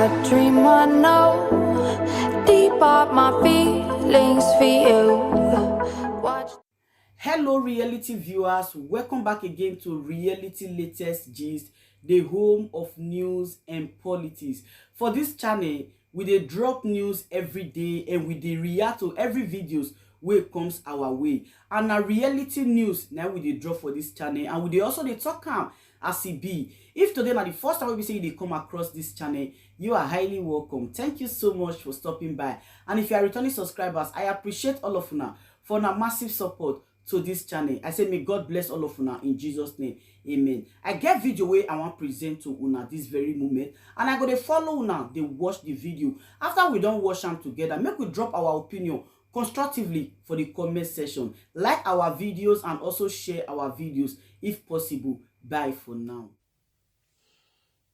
A dream I know. Deep are my feelings for you. Watch. Hello reality viewers, welcome back again to Reality Latest Gist, the home of news and politics. For this channel, we dey drop news every day and we dey react to every videos wey comes our way. And na reality news na we dey drop for this channel, and we dey also dey talk am as e be. If today na the first time wey be say you dey come across this channel, you are highly welcome. Thank you so much for stopping by. And if you are returning subscribers, I appreciate all of una for una massive support to this channel. I say may God bless all of una in Jesus' name. Amen. I get video wey I wan present to una this very moment, and I go dey follow una dey watch the video. After we don watch am together, make we drop our opinion constructively for the comment section. Like our videos and also share our videos if possible. Bye for now.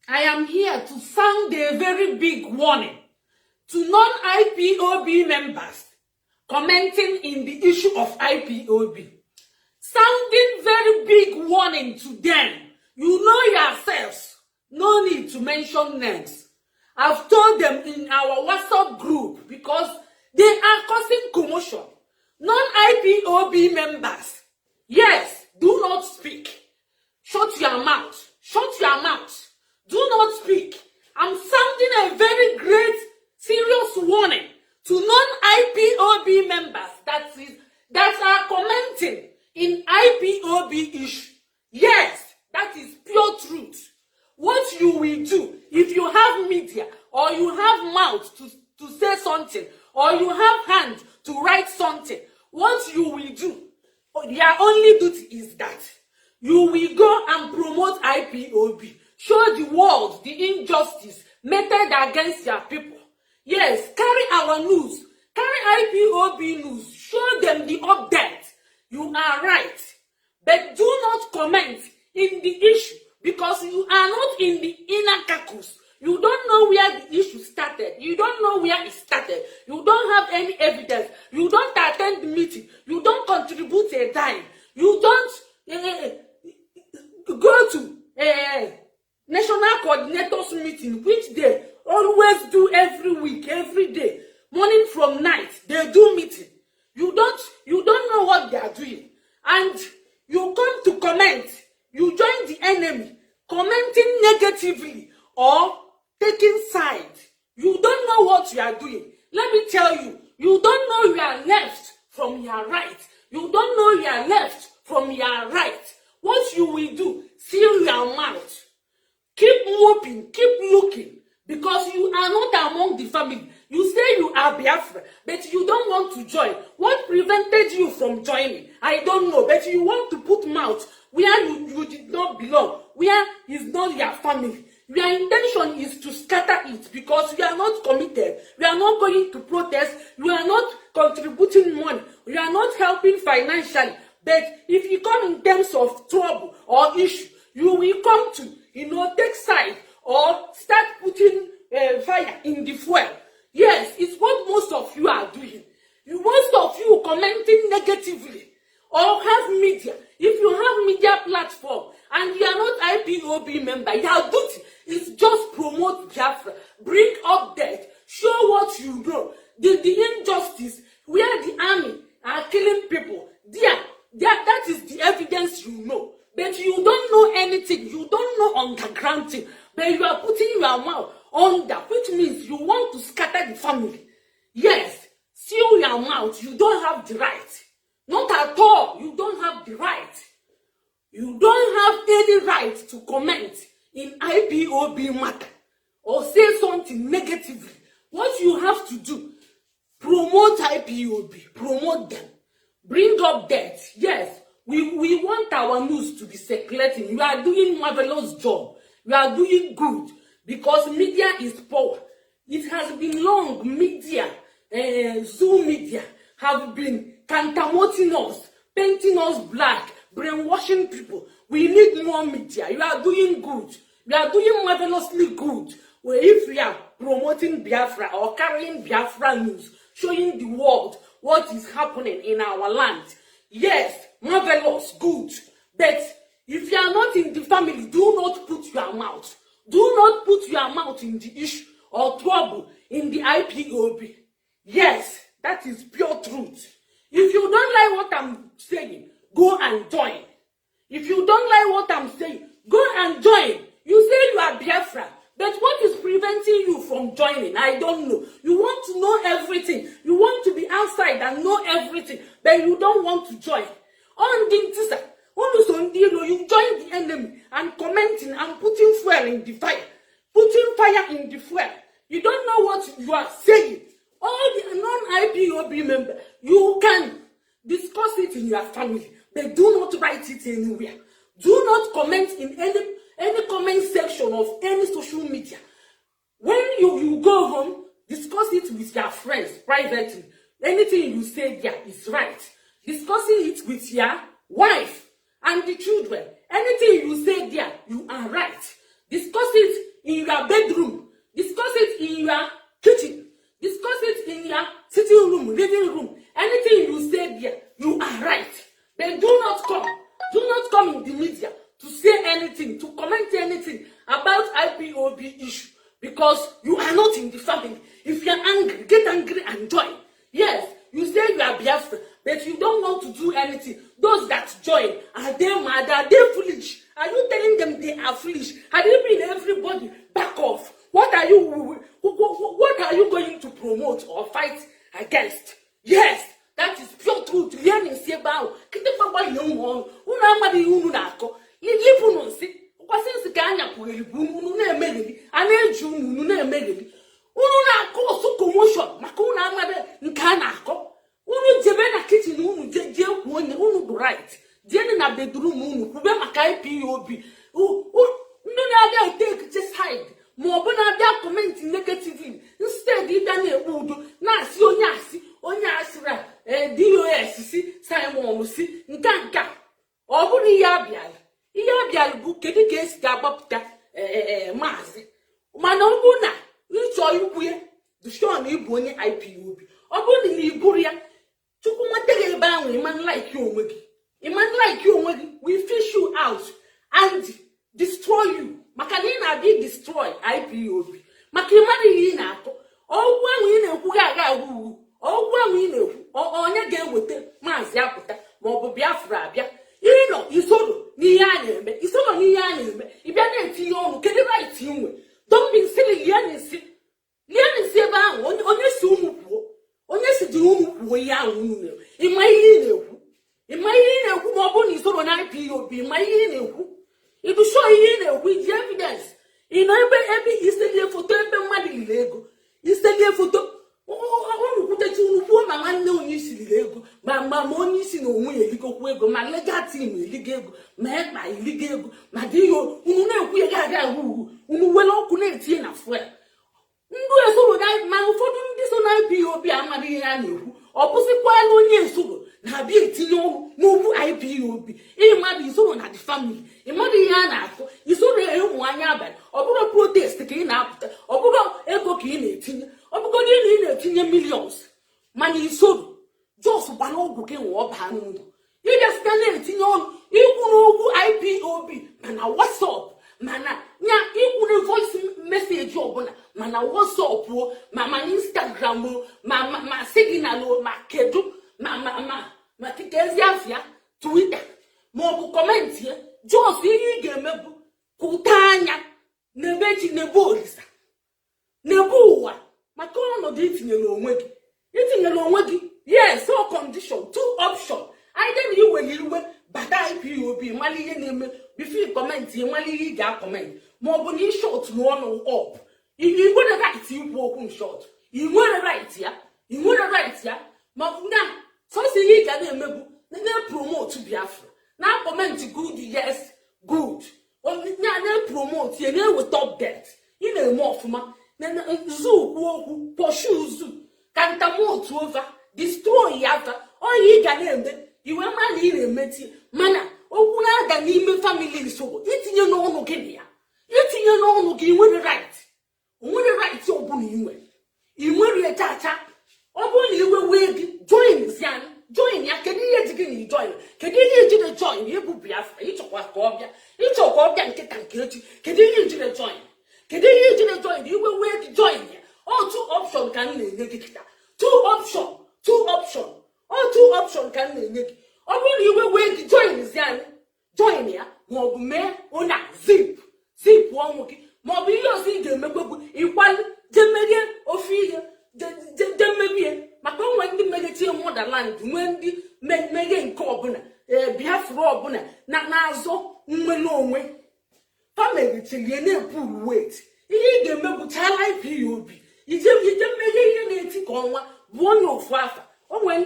I am here to sound a very big warning to non-IPOB members commenting in the issue of IPOB. Sounding very big warning to them. You know yourselves. No need to mention names. I've told them in our WhatsApp group because they are causing commotion. Non-IPOB members, yes, do not speak. Shut your mouth. Shut your mouth. Do not speak. I'm sounding a very great, serious warning to non-IPOB members that are commenting in IPOB issue. Yes, that is pure truth. What you will do if you have media or you have mouth to say something or you have hand to write something, what you will do, your only duty is that you will go and promote IPOB, show the world the injustice meted against your people. Yes, carry our news, carry IPOB news, show them the update. You are right. But do not comment in the issue because you are not in the inner caucus. You don't know where the issue started. You don't know where it started. You don't have any evidence. You don't attend the meeting. You don't contribute a dime. You don't go to national coordinators meeting, which they always do every week, every day, morning from night. They do meeting. You don't know what they are doing, and you come to comment. You join the enemy, commenting negatively or taking side. You don't know what you are doing. Let me tell you, you don't know your left from your right. You don't know your left from your right. What you will do, seal your mouth. Keep moping, keep looking, because you are not among the family. You say you are Biafra, but you don't want to join. What prevented you from joining? I don't know, but you want to put mouth where you did not belong, where is not your family. Your intention is to scatter it because you are not committed. You are not going to protest. You are not contributing money. You are not helping financially. But if you come in terms of trouble or issue, you will come to take side or start putting fire in the fuel. Yes, it's what most of you are doing. Most of you commenting negatively or have media. If you have media platform and you are not IPOB member, your duty is just promote Biafra, bring update, show what you know, the injustice where the army are killing people. There, that is the evidence you know. But you don't know anything. You don't know underground thing. But you are putting your mouth under, which means you want to scatter the family. Yes, seal your mouth. You don't have the right. Not at all. You don't have the right. You don't have any right to comment in IPOB matter or say something negatively. What you have to do, promote IPOB, promote them, bring up debt. Yes, we want our news to be circulating. You are doing marvelous job. You are doing good because media is power. It has been long media, Zoom media have been countermoting us, painting us black, brainwashing people. We need more media. You are doing good. You are doing marvelously good. Well, if we are promoting Biafra or carrying Biafra news, showing the world what is happening in our land, yes, marvelous, good. But if you are not in the family, do not put your mouth. Do not put your mouth in the issue. or trouble in the IPOB. Yes, that is pure truth. If you don't like what I'm saying, go and join. If you don't like what I'm saying, go and join. You say you are Biafra, but what is preventing you from joining? I don't know. You want to know everything. You want to be outside and know everything, but you don't want to join. On the ntisa, unu so ndị iro, you join the enemy and commenting and putting fuel in the fire. Putting fire in the fuel. You don't know what you are saying. All the non-IPOB member, you can discuss it in your family, but do not write it anywhere. Do not comment in any comment section of any social media. When you go home, discuss it with your friends privately. Anything you say there is right. Discussing it with your wife and the children. Anything you say there, you are right. Discuss it in your bedroom. Discuss it in your kitchen. Discuss it in your sitting room, living room. Anything you say there, you are right. But do not come. Do not come in the media to say anything, to comment anything about IPOB issue because you are not in the family. If you are angry, get angry and join. Yes, you say you are Biafra, but you don't want to do anything. Those that join, are they mad? Are they foolish? Are you telling them they are foolish? Have you been everybody back off? What are you going to promote or fight against? Yes, that is pure truth. Rie nsị ebe ahụ kịtịkpa gbalie ụmụ ọnụ unu amaghị ihe unu na-akọ lipụnụ nsị kwasị nsị ka anya kwugheri bụ unu na-emegheri a na-eji unu unu na-emegheri unu na-akọ osu commotion maka unu amaghị nke a na-akọ. Unu jebe na kitchen unu jee jee kwuo onye unu bụ right. Jee na bedroom unu kwube maka IPOB. Ndị na-abịa e-take side ma ọ bụ na-abịa comment negatively instead ịbịa na-ekpe udo na-asị onye asị onye asịrị a dos si Simon si nka nka ọ bụrụ ihe abịara ihe abịara bụ kedu ka esi ga-agbapụta maazị. Mana ọ bụrụ na ịchọọ ikwu ya dụshọn ịbụ onye IPOB, ọ bụrụ na ị bụrụ ya, Chukwu nweta gị ebe ahụ ịma like onwe gị, ịma like onwe gị. We fish you out and destroy you maka na ị na-abịa destroy IPOB maka ịmara ihe ị na-akọ. Ọgwụ ahụ ị na-ekwu gị aga agwụ ugwu ọgwụ ahụ ị na-ekwu onye ga-eweta maazị apụta ma ọ bụ Biafra abịa ịnọ isoro n'ihe a na-eme, isoro n'ihe a na-eme, ị bịa na-etinye ọnụ. Kedu right ị nwe? Don't be silly. Lie nsị, lie nsị ebe ahụ. Onye si unu kwuo, onye si dị unu kwuo ihe ahụ unu na-ekwu? Ịma ihe ị na-ekwu, ịma ihe ị na-ekwu. Ma ọ bụrụ na isoro na IPOB, ịma ihe ị na-ekwu, ịdụsọ ihe ị na-ekwu, iji evidence ị nọ ebe ebe iselie foto ebe mmadụ liri ego, iselie foto unu kwutechi unu kwuo ma nwanne onye isi liri ego ma onye isi na onwe ya eligokwu ego, ma legal team eligo ego, ma Ekpa eligo ego, ma dị ihe unu na-ekwu ya ga-aga ahụ ugwu unu were ọkụ na-etinye na fuel. Ndị esoro ma ụfọdụ ndị so na IPOB amaghị ihe a na-ekwu. Ọ bụzịkwala onye esoro na-abịa etinye ọnụ n'okwu IPOB. Ịmadụ isoro na the family, ịmadụ ihe a na-akọ, isoro ụmụ anya abalị. Ọ bụrụ protest ka ị na-apụta, ọ bụrụ ego ka ị na-etinye, ọ bụgodị na ị na-etinye millions, mana isoro just gbara ọgwụ gị nwụọ baa n'ụlọ. Ịbịa site na-etinye ọnụ ikwu n'okwu IPOB mana WhatsApp, mana ya ikwuru voice message ọbụla, mana WhatsApp o, ma Instagram o, ma Signal o, ma kedu ma ezi afịa Twitter ma ọ bụ comment ya. Just ihe ị ga-eme bụ kụta anya n'ebe chi n'ebe Olisa n'ebe ụwa maka ọnọdụ itinyere onwe gị, itinyere onwe gị. Yes, o condition two option: either na iwere iwe bata IPOB mara ihe na-eme before comment, mara ihe ị ga-a-comment, ma ọ bụ na ị shut n'ọnụ up. Ị nwere right ikwu okwu shut, ị nwere right ya, ị nwere right ya. Ma na sọsọ ihe ị ga na-eme bụ na-e-promote Biafra, na comment good, yes, good, ya na-e-promote ya, na-eweta update. Ị na-eme ọfụma. Zoo kwuo okwu pọshu zu ka ntamotu over destroy ya afa onye ị ga na-eme iwe ma na ị na-emeti. Mana okwu na-ada n'ime family nsogbu itinye n'ọnụ gị na ya itinye n'ọnụ gị, nwere right, nwere right ọbụla ị nwere, ị nwere ya chacha. Ọ bụrụ na iwe wee gị, join zian, join ya. Kedu ihe ji gị na join? Kedu ihe ijire join? Ịbụ Biafra, ịchọkwa ka ọ bịa, ịchọ ka ọ bịa nkịta nke echi. Kedu ihe ijire join? Kedu ihe ijire join? Iwe wee gị, join ya. Ka m na-enye gị kịta two option, two option, ọ two option ka m na-enye gị. Ọ bụrụ na iwe wee gị, join zi anyị, join ya, maọbụ mee onye a zip zip ọnwụ gị, maọbụ ihe ọzọ ị ga-emekwe bụ ịkwali jee merie ofe ihe, jee merie, maka onwe ndị meghechie motherland, nwee ndị meghe nke ọbụla, ee, Biafra ọbụla na na-azọ nnwere onwe fameghịchilie na-epuru wet. Ihe ị ga-eme bụ chala IPOB, ije mmeghe ihe na-eti ka ọnwa bụ onye ofu afa. O nwere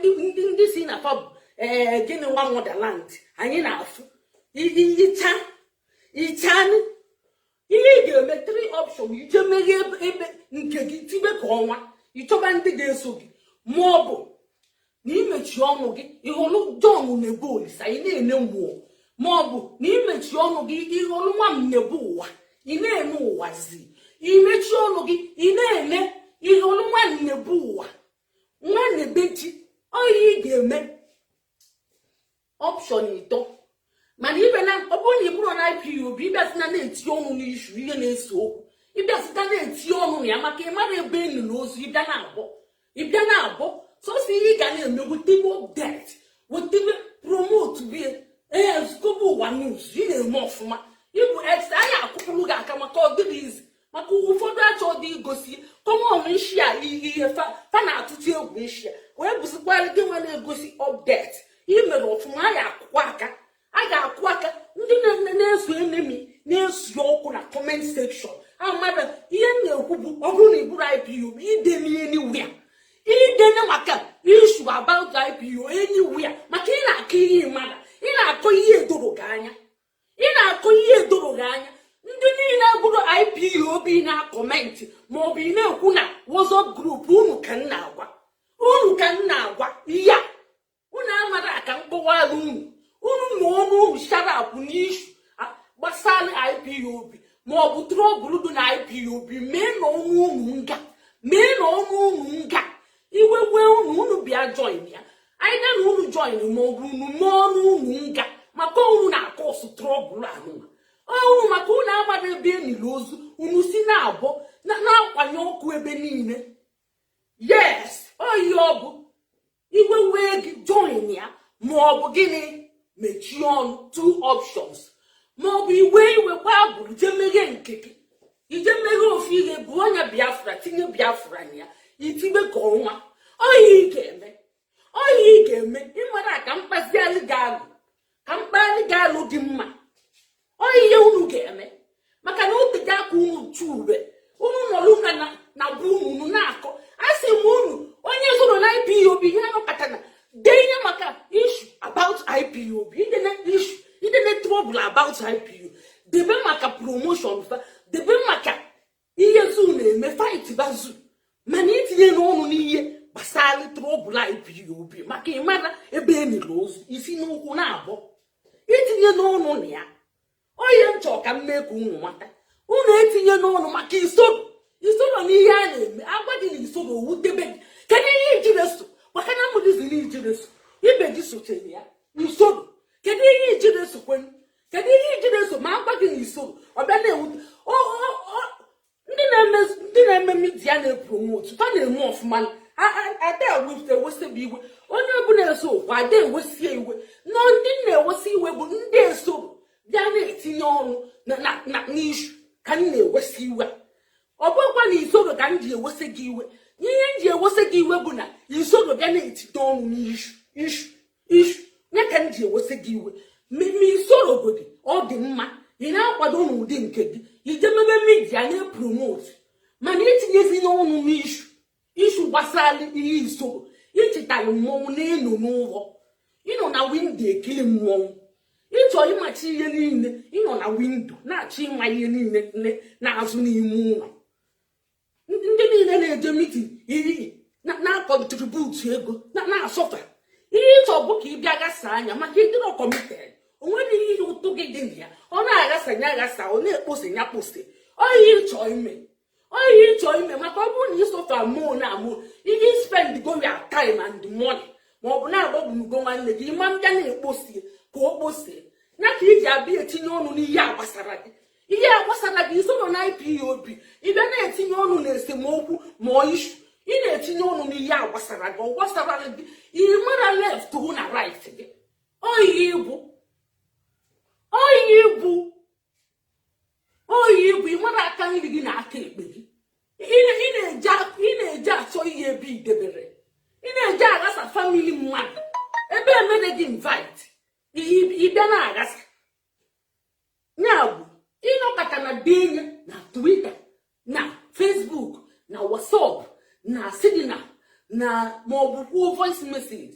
ndị si na fa bụ, ee, gịnị nwa motherland anyị na-afụ icha ichanụ. Ihe ị ga-eme, three option: ije meghe ebe nke gị, tibe ka ọnwa, ịchọba ndị ga-eso gị, ma ọ bụ na imechi ọnụ gị, ịghọlụ John na-ebu Olisa, ị na-ene mmụọ, ma ọ bụ na imechi ọnụ gị, ịghọlụ nwa m na-ebu ụwa, ị na-ene ụwa zi. Imechi ọnụ gị, ị na-ene, ịghọlụ nwa na-ebu ụwa, nwa na-ebechi. Ọ ihe ị ga-eme, option ịtọ. Mana ibe na ọ bụrụ na ị bụrụ na IPOB, ịbịazina na-eti ọnụ n'issue ihe na-ese okwu, ịbịazita na-eti ọnụ na ya, maka ị mara ebe enu na ozu. Ịbịa na-abọ, ịbịa na-abọ, sọsọ ihe ị ga na-eme, wetebe update, wetebe promote bie, ee, zikobe ụwa news. Ị na-eme ọfụma, ịbụ ex anyị akụpụrụ gị aka, maka ọ dịghị izi, maka ụfọdụ achọ dị igosi common nshia ihe fa na-atụtụ egwu nshia wee bụzikwara gị nwa na-egosi update. Ị mere ọfụma, a ga-akụkwa aka, a ga-akụ aka. Ndị na-eso enemy na-esi ọkụ na comment section amara ihe m na-ekwu bụ, ọ bụrụ na ị bụrụ IPOB, idene anywhere, idene maka issue about IPOB anywhere, maka ị na-akọ ihe mmadụ, ị na-akọ ihe edoro gị anya, ị na-akọ ihe edoro gị anya. Ndị niile bụrụ IPOB na-acomment maọbụ ị na-ekwu na WhatsApp group unu, ka m na-agwa unu, ka m na-agwa ya, unu amara ka mkpọwara unu, unu ma ọnụ unu sharapụ n'issue gbasara IPOB maọbụ trouble dị na IPOB. Mee na ọnụ unu nga, mee na ọnụ unu nga. Iwe wee unu, unu bịa join ya anyị na unu join, maọbụ unu mee ọnụ unu nga, maka unu na-akọ ọsụ trouble ahụ unu, maka unu amara ebe enili ozu unu si na-abọ na-akwanye ọkụ ebe niile. Yes, oyi, ọ bụ iwe wee gị, join ya, ma ọ bụ gịnị, mechie ọnụ. Two options. Ma ọ bụ iwe iwekwa agbụrụ, jee meghe nke gị, ije meghe ofu ihe bụ onye Biafra, tinye Biafra na ya, itibe ka ọnwa. Oyi, ị ga-eme, oyi, ị ga-eme, ịmara ka mkpazialị ga-alụ, ka mkpali ga-alụ dị mma. Oyi, ihe unu ga-eme, maka na otego aka unu chu ube unu nọrọ na bụ unu, unu na-akọ. Asị m unu, onye zụrụ na IPOB, ihe anọkọta na dee ihe maka issue about IPOB, idene issue, idene trouble about IPOB, debe maka promotion fa, debe maka ihe zoo na-eme, fight bazu, mana itinye n'ọnụ n'ihe gbasara trouble IPOB, maka ịmara ebe e niri ozu isi n'ụkwụ na-abọ itinye n'ọnụ na ya. Onye nchọ ka m mee ka unu mata, unu etinye n'ọnụ, maka isoro isoro n'ihe a na-eme. Agwa gị na isoro owutebe gị. Kedu ihe ijire so? Maka na mụdịzi na ijire so ibe gị sotere ya isoro. Kedu ihe ijire sokwenu? Kedu ihe ijire so? Ma agwa gị na isoro, ọ bịa na-ewute ndị na-eme media na-epromote fa, na-eme ọfụma. Ada ewesịbụ iwe onye ọbụla eso okwu, ada ewesie iwe nọ. Ndị na-ewesi iwe bụ ndị esoro bịa na-etinye ọnụ n'issue ka m na-ewesi iwe. Ọ bụrụkwa na isoro ka m ji ewesị gị iwe, ihe m ji ewesị gị iwe bụ na isoro bịa na-etinye ọnụ n'issue, issue, issue ya ka m ji ewesị gị iwe. Ma isoro godi, ọ dị mma, ị na-akwado n'ụdị nke gị, ije mebe media na-epromote, mana itinyezi n'ọnụ n'issue, issue gbasara ihe isoro. Ichetara mmọnwụ na-eno n'ụlọ, ịnọ na window ekiri mmọnwụ, ịchọ ịmachi ihe niile, ịnọ na window na-achọ ịma ihe niile na-azụ n'ime ụlọ. Ndị niile na-eje meeting iri na-acontribute ego na-asọfa ihe ịchọ bụ ka ị bịa ghasa anya, maka ịdịrọ committed. O nwere ihe ụtụ gị dị na ya, ọ na-aghasa ya aghasa, ọ na-ekpose ya kpose. Ọ ihe ịchọ ime, ọ ihe ịchọ ime, maka ọ bụrụ na ịsọfa mụọ na amụ ihe, spend go your time and money, ma ọ bụ na-agbagbunugo nwanne gị, ịma mbịa na-ekposie ka o kposie ya, ka iji abịa etinye ọnụ n'ihe a gbasara gị, ihe a gbasara gị. Isoro na IPOB, ịbịa na-etinye ọnụ na esemokwu ma ọ issue ị na Na-etinye ọnụ n'ihe a gbasara gị, ọ gbasara gị. Ị mara left hụ na right gị. Oyi bụ, oyi bụ, oyi bụ. Ị mara aka nri gị na aka ekpe gị. Ị na-eje achọ ihe ebe idebere. Ị na-eje aghasa family mmadụ ebe emere gị invite. Ị bịa na-aghasa ya bụ ịnọkọta na denye na Twitter, na Facebook, na WhatsApp, na Signal, na maọbụ kwuo voice message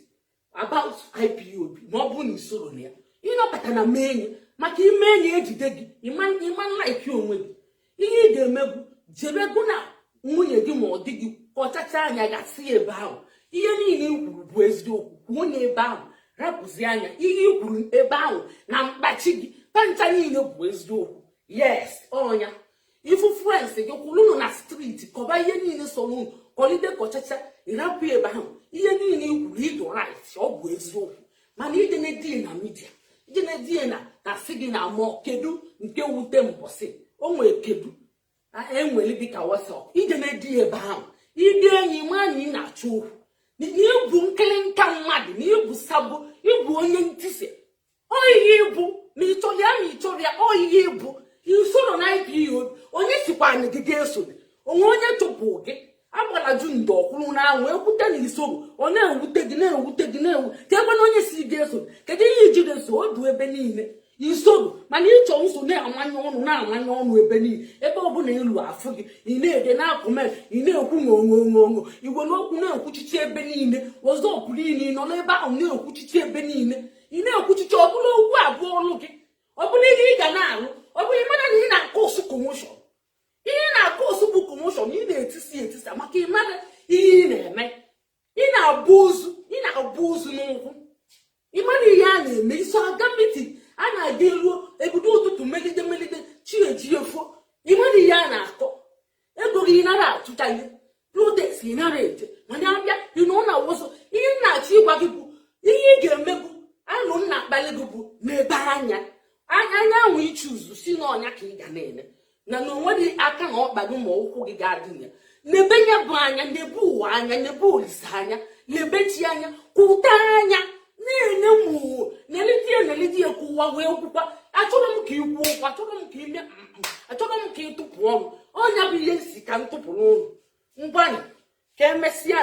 about IPOB, ma ọ bụrụ na isoro na ya. Ịnọkọta na mee enyi maka ime enyi ejide gị, ịma like onwe gị. Ihe ị ga-eme bụ jebe gụ na nwunye gị ma ọ dị gị ka ọchacha anya gasị ebe ahụ. Ihe niile i kwuru bụ eziokwu, kwuo n'ebe ahụ, rapụzi anya. Ihe i kwuru ebe ahụ na mkpachi gị pancha niile bụ eziokwu. Yes, ọnya ifu friends gị kwụrụnụ na street, kọba ihe niile so unu kọlide, kọchacha, ịrapụ ebe ahụ. Ihe niile i kwuru ịdụ right, ọ bụ eziokwu. Mana ije na-edie na media, ije na-edie na sị gị na mụọ kedu nke wute mbọsị o nwee kedu enwere dịka WhatsApp, ije na-edi ebe ahụ ide enyi ma na ị na-achọ okwu, na ịbụ nkịrịnka mmadụ, na ịbụ sabo, ịbụ onye ntịsị. Oyihe ịbụ, ma ị chọrọ ya ma ị chọrọ ya, oyihe ịbụ isoro na IPOB. Onye sikwa na gị ga-eso onwe onye chụpụ gị agbalaju ndo ọkwụrụ n'anwụ ekwute na isoro. Ọ na-ewute gị, na-ewute gị, na-ewu ka ebe na onye si gị eso. Kedu ihe ijiri eso? O du ebe niile isoro, mana ịchọ nso na-amanye ọnụ, na-amanye ọnụ ebe niile. Ebe ọbụla elu afụ gị, ị na-ede na-akọment, ị na-ekwu ṅoṅoṅoṅo igwe n'okwu, na-ekwuchichi ebe niile. Wọzọpụ niile ị nọ n'ebe ahụ na-ekwuchichi ebe niile, ị na-ekwuchichi. Ọ bụla okwu abụọ ọlụ gị, ọ bụla ihe ị ga na-alụ, ọ bụrụ ịmara na ị na-akọ osu commotion. Ihe ị na-akọ osu bụ commotion. Ị na-etisi etisa maka ịmara ihe ị na-eme. Ị na-abụ ozu, ị na-abụ ozu n'ụkwụ. Ịmara ihe a na-eme, iso aga meeting a na-aga eruo ebido ụtụtụ megide megide chi eji efo. Ịmara ihe a na-akọ, ego gị nara atụcha ihe protest ị nara eje, mana abịa ị nọ na wụzọ. Ihe m na-achọ ịgwa gị bụ ihe ị ga-eme bụ anụ nna akpali gị bụ n'ebe anya anya anyanwụ ichuzu si n'ọnya ka ị ga na-ene na onweghị aka na ọkpa gị ma ụkwụ gị ga-adị ya. N'ebe ya bụ anya, n'ebe ụwa anya, n'ebe olise anya, n'ebe chi anya, kwụta anya na-ene mụ nelidie nelidie ka ụwa wee kwukwa. Achọrọ m ka ị kwuo okwu, achọrọ m ka ị mee, achọrọ m ka ị tụpụ ọnụ. Ọnya bụ ihe nsi ka m tụpụrụ ụnụ. Ngwanụ, ka emesịa.